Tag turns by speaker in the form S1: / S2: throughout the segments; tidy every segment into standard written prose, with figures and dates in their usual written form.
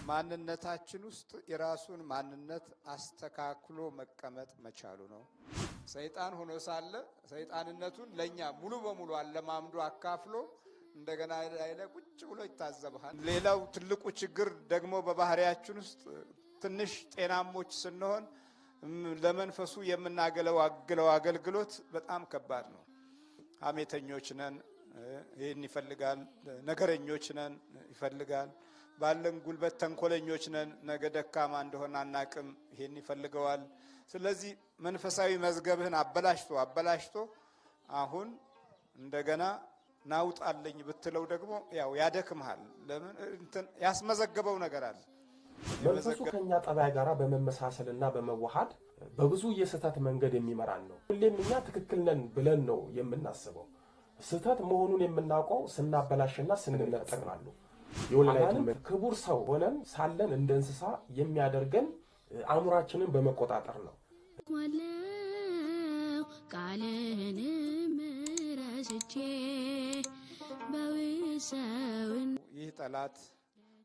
S1: ማንነታችን ውስጥ የራሱን ማንነት አስተካክሎ መቀመጥ መቻሉ ነው። ሰይጣን ሆኖ ሳለ ሰይጣንነቱን ለእኛ ሙሉ በሙሉ አለማምዶ አካፍሎ እንደገና ላይ ላይ ቁጭ ብሎ ይታዘብሃል። ሌላው ትልቁ ችግር ደግሞ በባህሪያችን ውስጥ ትንሽ ጤናሞች ስንሆን ለመንፈሱ የምናገለግለው አገልግሎት በጣም ከባድ ነው። ሐሜተኞች ነን፣ ይህን ይፈልጋል። ነገረኞች ነን፣ ይፈልጋል። ባለን ጉልበት ተንኮለኞች ነን፣ ነገ ደካማ እንደሆነ አናቅም፣ ይህን ይፈልገዋል። ስለዚህ መንፈሳዊ መዝገብህን አበላሽቶ አበላሽቶ አሁን እንደገና ናውጣለኝ ብትለው ደግሞ ያው ያደክምሃል። ለምን እንትን ያስመዘገበው ነገር አለ።
S2: መንፈሱ ከኛ ጠባይ ጋር በመመሳሰልና በመዋሃድ በብዙ የስህተት መንገድ የሚመራን ነው። ሁሌም እኛ ትክክል ነን ብለን ነው የምናስበው። ስህተት መሆኑን የምናውቀው ስናበላሽና ስንነጠቅ ነው። የወላይቱ ክቡር ሰው ሆነን ሳለን እንደ እንስሳ የሚያደርገን አእምሯችንን በመቆጣጠር ነው።
S3: ቃልህንም ረስቼ በውሰውን
S1: ይህ ጠላት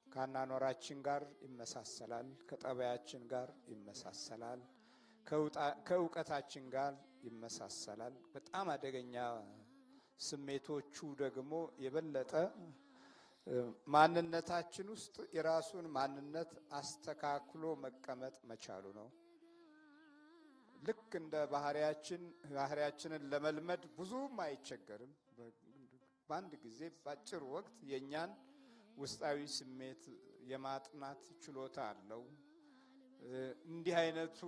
S1: ከአኗኗራችን ጋር ይመሳሰላል፣ ከጠባያችን ጋር ይመሳሰላል፣ ከእውቀታችን ጋር ይመሳሰላል። በጣም አደገኛ ስሜቶቹ ደግሞ የበለጠ ማንነታችን ውስጥ የራሱን ማንነት አስተካክሎ መቀመጥ መቻሉ ነው። ልክ እንደ ባህሪያችን ባህሪያችንን ለመልመድ ብዙም አይቸገርም። በአንድ ጊዜ በአጭር ወቅት የእኛን ውስጣዊ ስሜት የማጥናት ችሎታ አለው። እንዲህ አይነቱ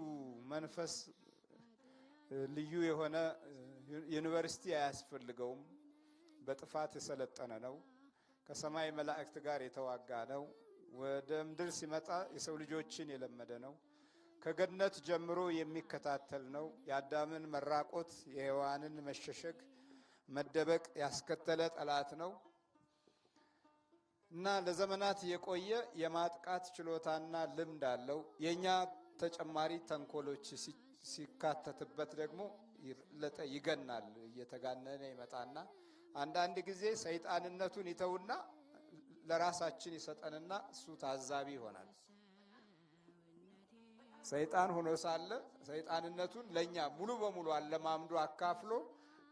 S1: መንፈስ ልዩ የሆነ ዩኒቨርሲቲ አያስፈልገውም። በጥፋት የሰለጠነ ነው። ከሰማይ መላእክት ጋር የተዋጋ ነው። ወደ ምድር ሲመጣ የሰው ልጆችን የለመደ ነው። ከገነት ጀምሮ የሚከታተል ነው። የአዳምን መራቆት፣ የሔዋንን መሸሸግ፣ መደበቅ ያስከተለ ጠላት ነው እና ለዘመናት የቆየ የማጥቃት ችሎታና ልምድ አለው። የእኛ ተጨማሪ ተንኮሎች ሲካተትበት ደግሞ ይለጠ ይገናል። እየተጋነነ ይመጣና አንዳንድ ጊዜ ሰይጣንነቱን ይተውና ለራሳችን ይሰጠንና እሱ ታዛቢ ይሆናል። ሰይጣን ሆኖ ሳለ ሰይጣንነቱን ለእኛ ሙሉ በሙሉ አለማምዶ አካፍሎ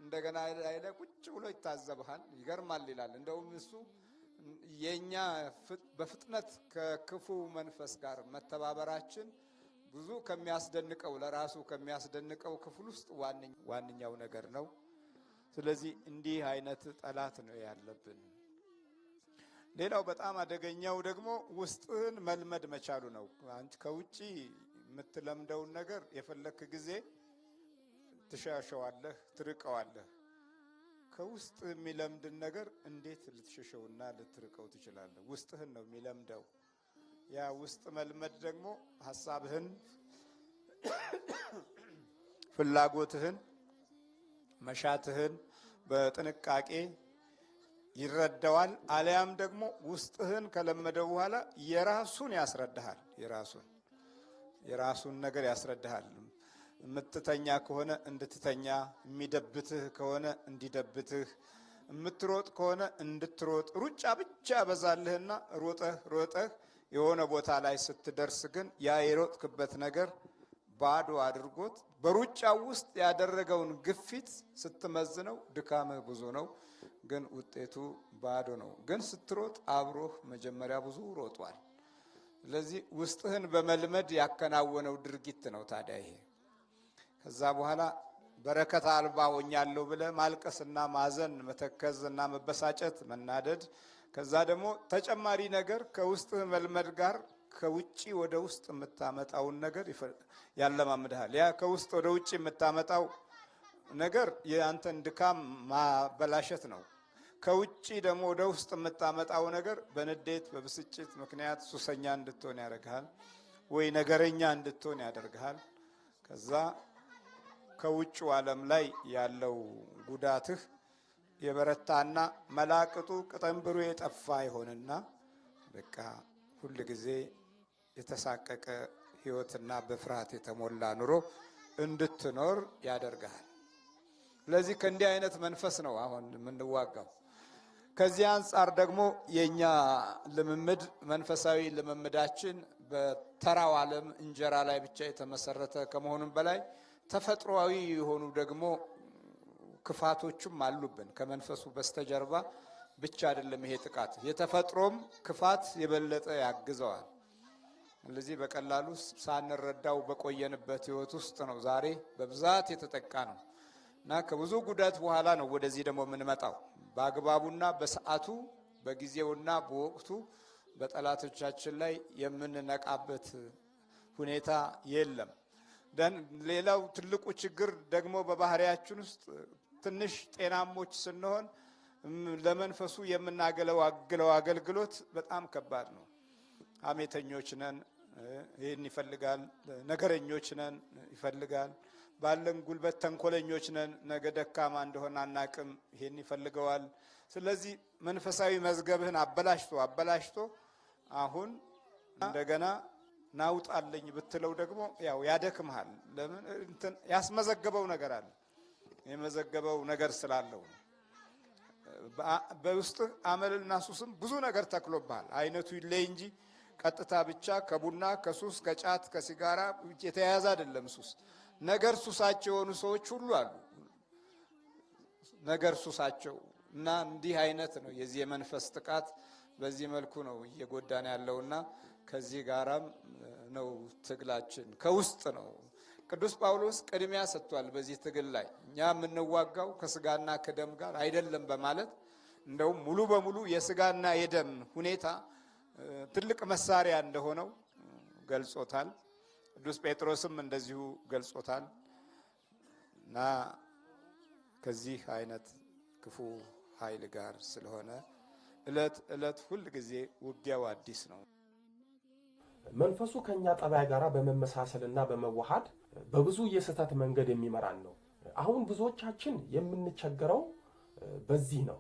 S1: እንደገና ላይ ላይ ቁጭ ብሎ ይታዘብሃል። ይገርማል ይላል። እንደውም እሱ የእኛ በፍጥነት ከክፉ መንፈስ ጋር መተባበራችን ብዙ ከሚያስደንቀው ለራሱ ከሚያስደንቀው ክፍል ውስጥ ዋነኛው ነገር ነው። ስለዚህ እንዲህ አይነት ጠላት ነው ያለብን። ሌላው በጣም አደገኛው ደግሞ ውስጥህን መልመድ መቻሉ ነው። አንቺ ከውጪ የምትለምደውን ነገር የፈለክ ጊዜ ትሻሸዋለህ፣ ትርቀዋለህ። ከውስጥ የሚለምድን ነገር እንዴት ልትሸሸውና ልትርቀው ትችላለህ? ውስጥህን ነው የሚለምደው። ያ ውስጥ መልመድ ደግሞ ሀሳብህን፣ ፍላጎትህን፣ መሻትህን በጥንቃቄ ይረዳዋል። አሊያም ደግሞ ውስጥህን ከለመደው በኋላ የራሱን ያስረዳሃል። የራሱን ነገር ያስረዳሃል። የምትተኛ ከሆነ እንድትተኛ፣ የሚደብትህ ከሆነ እንዲደብትህ፣ የምትሮጥ ከሆነ እንድትሮጥ፣ ሩጫ ብቻ ያበዛልህና ሮጠህ ሮጠህ የሆነ ቦታ ላይ ስትደርስ ግን ያ የሮጥክበት ነገር ባዶ አድርጎት በሩጫው ውስጥ ያደረገውን ግፊት ስትመዝነው ድካምህ ብዙ ነው፣ ግን ውጤቱ ባዶ ነው። ግን ስትሮጥ አብሮህ መጀመሪያ ብዙ ሮጧል። ስለዚህ ውስጥህን በመልመድ ያከናወነው ድርጊት ነው ታዲያ ይሄ። ከዛ በኋላ በረከት አልባ ሆኛለሁ ብለህ ማልቀስና ማዘን፣ መተከዝና መበሳጨት፣ መናደድ፣ ከዛ ደግሞ ተጨማሪ ነገር ከውስጥህ መልመድ ጋር ከውጪ ወደ ውስጥ የምታመጣውን ነገር ያለማምድሃል። ያ ከውስጥ ወደ ውጭ የምታመጣው ነገር የአንተን ድካም ማበላሸት ነው። ከውጪ ደግሞ ወደ ውስጥ የምታመጣው ነገር በንዴት በብስጭት ምክንያት ሱሰኛ እንድትሆን ያደርግሃል፣ ወይ ነገረኛ እንድትሆን ያደርግሃል። ከዛ ከውጭው ዓለም ላይ ያለው ጉዳትህ የበረታና መላቅጡ ቅጠንብሩ የጠፋ ይሆንና በቃ ሁል ጊዜ የተሳቀቀ ሕይወትና በፍርሃት የተሞላ ኑሮ እንድትኖር ያደርግሃል። ስለዚህ ከእንዲህ አይነት መንፈስ ነው አሁን የምንዋጋው። ከዚህ አንጻር ደግሞ የኛ ልምምድ መንፈሳዊ ልምምዳችን በተራው ዓለም እንጀራ ላይ ብቻ የተመሰረተ ከመሆኑም በላይ ተፈጥሯዊ የሆኑ ደግሞ ክፋቶችም አሉብን። ከመንፈሱ በስተጀርባ ብቻ አይደለም ይሄ ጥቃት፣ የተፈጥሮም ክፋት የበለጠ ያግዘዋል። ስለዚህ በቀላሉ ሳንረዳው በቆየንበት ሕይወት ውስጥ ነው ዛሬ በብዛት የተጠቃ ነው እና ከብዙ ጉዳት በኋላ ነው ወደዚህ ደግሞ የምንመጣው። በአግባቡና በሰዓቱ በጊዜውና በወቅቱ በጠላቶቻችን ላይ የምንነቃበት ሁኔታ የለም። ሌላው ትልቁ ችግር ደግሞ በባህሪያችን ውስጥ ትንሽ ጤናሞች ስንሆን ለመንፈሱ የምናገለግለው አገልግሎት በጣም ከባድ ነው። ሐሜተኞች ነን፣ ይህን ይፈልጋል። ነገረኞች ነን፣ ይፈልጋል። ባለን ጉልበት ተንኮለኞች ነን፣ ነገ ደካማ እንደሆነ አናቅም፣ ይህን ይፈልገዋል። ስለዚህ መንፈሳዊ መዝገብህን አበላሽቶ አበላሽቶ አሁን እንደገና ናውጣለኝ ብትለው ደግሞ ያው ያደክምሃል። ለምን እንትን ያስመዘገበው ነገር አለ፣ የመዘገበው ነገር ስላለው ነው። በውስጥ አመልና ሱስም ብዙ ነገር ተክሎብሃል። አይነቱ ይለይ እንጂ ቀጥታ ብቻ ከቡና ከሱስ ከጫት ከሲጋራ የተያያዘ አይደለም። ሱስ ነገር ሱሳቸው የሆኑ ሰዎች ሁሉ አሉ። ነገር ሱሳቸው እና እንዲህ አይነት ነው የዚህ የመንፈስ ጥቃት በዚህ መልኩ ነው እየጎዳን ያለውና ከዚህ ጋራም ነው ትግላችን ከውስጥ ነው። ቅዱስ ጳውሎስ ቅድሚያ ሰጥቷል በዚህ ትግል ላይ እኛ የምንዋጋው ከስጋና ከደም ጋር አይደለም በማለት እንደውም ሙሉ በሙሉ የስጋና የደም ሁኔታ ትልቅ መሳሪያ እንደሆነው ገልጾታል። ቅዱስ ጴጥሮስም እንደዚሁ ገልጾታል። እና ከዚህ አይነት ክፉ ኃይል ጋር ስለሆነ እለት እለት ሁል ጊዜ ውጊያው አዲስ ነው።
S2: መንፈሱ ከኛ ጠባይ ጋር በመመሳሰልና በመዋሃድ በብዙ የስህተት መንገድ የሚመራን ነው። አሁን ብዙዎቻችን የምንቸገረው በዚህ ነው።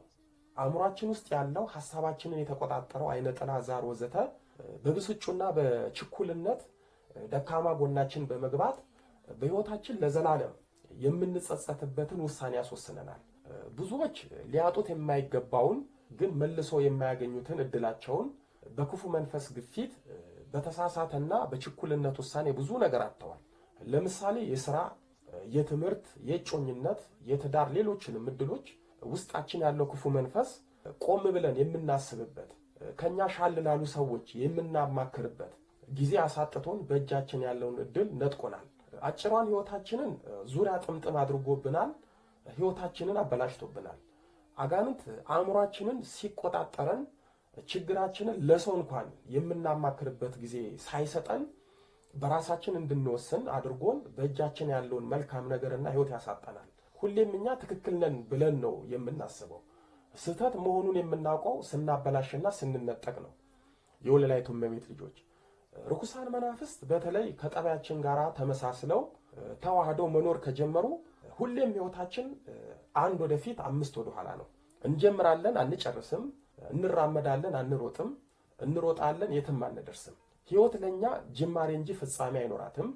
S2: አእምሯችን ውስጥ ያለው ሐሳባችንን የተቆጣጠረው አይነ ጥላ፣ ዛር ወዘተ በብስጩና በችኩልነት ደካማ ጎናችን በመግባት በሕይወታችን ለዘላለም የምንጸጸትበትን ውሳኔ ያስወስነናል። ብዙዎች ሊያጡት የማይገባውን ግን መልሶ የማያገኙትን እድላቸውን በክፉ መንፈስ ግፊት በተሳሳተና በችኩልነት ውሳኔ ብዙ ነገር አጥተዋል። ለምሳሌ የስራ፣ የትምህርት፣ የእጮኝነት፣ የትዳር ሌሎችንም እድሎች ውስጣችን ያለው ክፉ መንፈስ ቆም ብለን የምናስብበት ከኛ ሻል ላሉ ሰዎች የምናማክርበት ጊዜ አሳጥቶን በእጃችን ያለውን እድል ነጥቆናል። አጭሯን ሕይወታችንን ዙሪያ ጥምጥም አድርጎብናል። ሕይወታችንን አበላሽቶብናል። አጋንንት አእምሯችንን ሲቆጣጠረን ችግራችንን ለሰው እንኳን የምናማክርበት ጊዜ ሳይሰጠን በራሳችን እንድንወስን አድርጎን በእጃችን ያለውን መልካም ነገርና ሕይወት ያሳጠናል። ሁሌም እኛ ትክክል ነን ብለን ነው የምናስበው። ስህተት መሆኑን የምናውቀው ስናበላሽና ስንነጠቅ ነው። የወለላይቱ እመቤት ልጆች፣ ርኩሳን መናፍስት በተለይ ከጠባያችን ጋር ተመሳስለው ተዋህደው መኖር ከጀመሩ ሁሌም ሕይወታችን አንድ ወደፊት አምስት ወደኋላ ነው። እንጀምራለን፣ አንጨርስም። እንራመዳለን፣ አንሮጥም። እንሮጣለን፣ የትም አንደርስም። ሕይወት ለኛ ጅማሬ እንጂ ፍጻሜ አይኖራትም።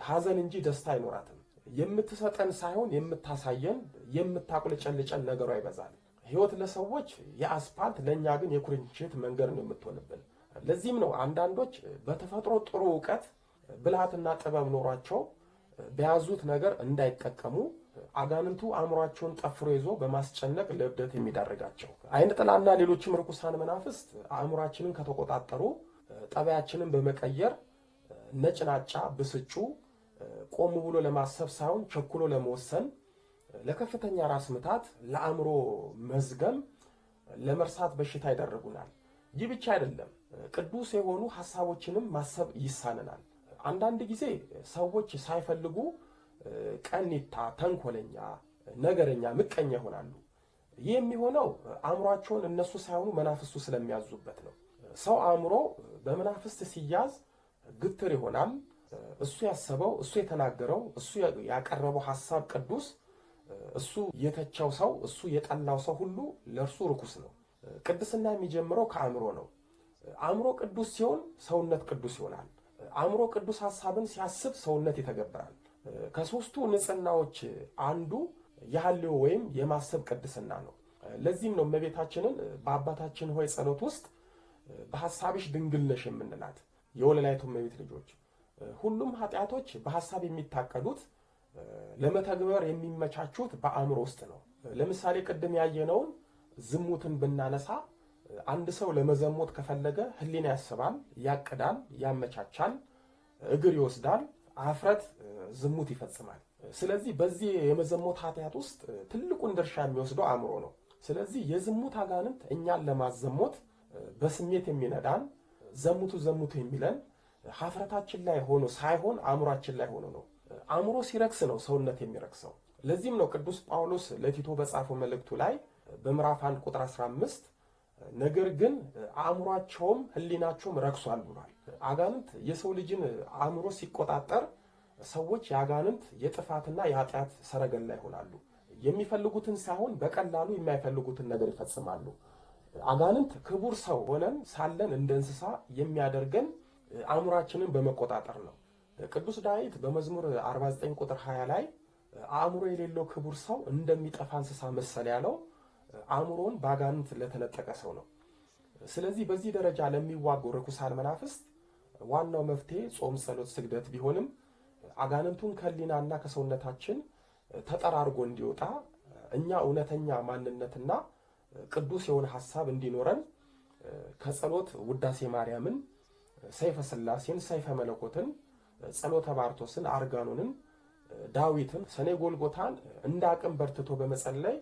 S2: ሐዘን እንጂ ደስታ አይኖራትም። የምትሰጠን ሳይሆን የምታሳየን፣ የምታቁልጨልጨን ነገሯ ይበዛል። ሕይወት ለሰዎች የአስፓልት ለእኛ ግን የኩርንችት መንገድ ነው የምትሆንብን። ለዚህም ነው አንዳንዶች በተፈጥሮ ጥሩ እውቀት ብልሃትና ጥበብ ኖሯቸው በያዙት ነገር እንዳይጠቀሙ አጋንንቱ አእምሯቸውን ጠፍሮ ይዞ በማስጨነቅ ለእብደት የሚዳርጋቸው። አይነ ጥላና ሌሎችም ርኩሳን መናፍስት አእምሯችንን ከተቆጣጠሩ ጠባያችንን በመቀየር ነጭናጫ፣ ብስጩ፣ ቆም ብሎ ለማሰብ ሳይሆን ቸኩሎ ለመወሰን፣ ለከፍተኛ ራስ ምታት፣ ለአእምሮ መዝገም፣ ለመርሳት በሽታ ይዳርጉናል። ይህ ብቻ አይደለም፣ ቅዱስ የሆኑ ሐሳቦችንም ማሰብ ይሳነናል። አንዳንድ ጊዜ ሰዎች ሳይፈልጉ ቀኒታ፣ ተንኮለኛ፣ ነገረኛ፣ ምቀኛ ይሆናሉ። ይህ የሚሆነው አእምሯቸውን እነሱ ሳይሆኑ መናፍስቱ ስለሚያዙበት ነው። ሰው አእምሮ በመናፍስት ሲያዝ ግትር ይሆናል። እሱ ያሰበው፣ እሱ የተናገረው፣ እሱ ያቀረበው ሐሳብ ቅዱስ፣ እሱ የተቸው ሰው፣ እሱ የጠላው ሰው ሁሉ ለእርሱ ርኩስ ነው። ቅድስና የሚጀምረው ከአእምሮ ነው። አእምሮ ቅዱስ ሲሆን ሰውነት ቅዱስ ይሆናል። አእምሮ ቅዱስ ሐሳብን ሲያስብ ሰውነት ይተገብራል። ከሶስቱ ንጽህናዎች አንዱ የሐልዮ ወይም የማሰብ ቅድስና ነው። ለዚህም ነው እመቤታችንን በአባታችን ሆይ ጸሎት ውስጥ በሐሳብሽ ድንግል ነሽ የምንላት። የወለላይቱ እመቤት ልጆች፣ ሁሉም ኃጢአቶች በሐሳብ የሚታቀዱት፣ ለመተግበር የሚመቻቹት በአእምሮ ውስጥ ነው። ለምሳሌ ቅድም ያየነውን ዝሙትን ብናነሳ፣ አንድ ሰው ለመዘሞት ከፈለገ ሕሊና ያስባል፣ ያቅዳል፣ ያመቻቻል፣ እግር ይወስዳል፣ አፍረት ዝሙት ይፈጽማል። ስለዚህ በዚህ የመዘሞት ኃጢአት ውስጥ ትልቁን ድርሻ የሚወስደው አእምሮ ነው። ስለዚህ የዝሙት አጋንንት እኛን ለማዘሞት በስሜት የሚነዳን፣ ዘሙቱ ዘሙቱ የሚለን ሀፍረታችን ላይ ሆኖ ሳይሆን አእምሯችን ላይ ሆኖ ነው። አእምሮ ሲረክስ ነው ሰውነት የሚረክሰው። ለዚህም ነው ቅዱስ ጳውሎስ ለቲቶ በጻፈው መልእክቱ ላይ በምዕራፍ 1 ቁጥር 15 ነገር ግን አእምሯቸውም ሕሊናቸውም ረክሷል ብሏል። አጋንንት የሰው ልጅን አእምሮ ሲቆጣጠር ሰዎች የአጋንንት የጥፋትና የኃጢአት ሰረገላ ይሆናሉ። የሚፈልጉትን ሳይሆን በቀላሉ የማይፈልጉትን ነገር ይፈጽማሉ። አጋንንት ክቡር ሰው ሆነን ሳለን እንደ እንስሳ የሚያደርገን አእምሯችንን በመቆጣጠር ነው። ቅዱስ ዳዊት በመዝሙር 49 ቁጥር 20 ላይ አእምሮ የሌለው ክቡር ሰው እንደሚጠፋ እንስሳ መሰለ ያለው አእምሮን በአጋንንት ለተነጠቀ ሰው ነው። ስለዚህ በዚህ ደረጃ ለሚዋጉ ርኩሳን መናፍስት ዋናው መፍትሄ ጾም፣ ጸሎት፣ ስግደት ቢሆንም አጋንንቱን ከሕሊናና ከሰውነታችን ተጠራርጎ እንዲወጣ፣ እኛ እውነተኛ ማንነትና ቅዱስ የሆነ ሐሳብ እንዲኖረን ከጸሎት ውዳሴ ማርያምን፣ ሰይፈ ሥላሴን፣ ሰይፈ መለኮትን፣ ጸሎተ ባርቶስን፣ አርጋኖንን፣ ዳዊትን፣ ሰኔ ጎልጎታን እንደ አቅም በርትቶ በመጸለይ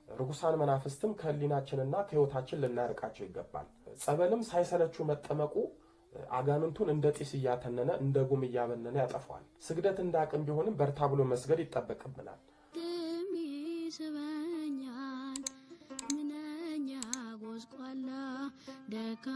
S2: ርኩሳን መናፍስትም ከሕሊናችንና ከሕይወታችን ልናርቃቸው ይገባል። ጸበልም ሳይሰለቹ መጠመቁ አጋንንቱን እንደ ጢስ እያተነነ፣ እንደ ጉም እያበነነ ያጠፋዋል። ስግደት እንደ አቅም ቢሆንም በርታ ብሎ መስገድ ይጠበቅብናል።
S3: ግም ይስበኛል ምነኛ ጎስቋላ ደካ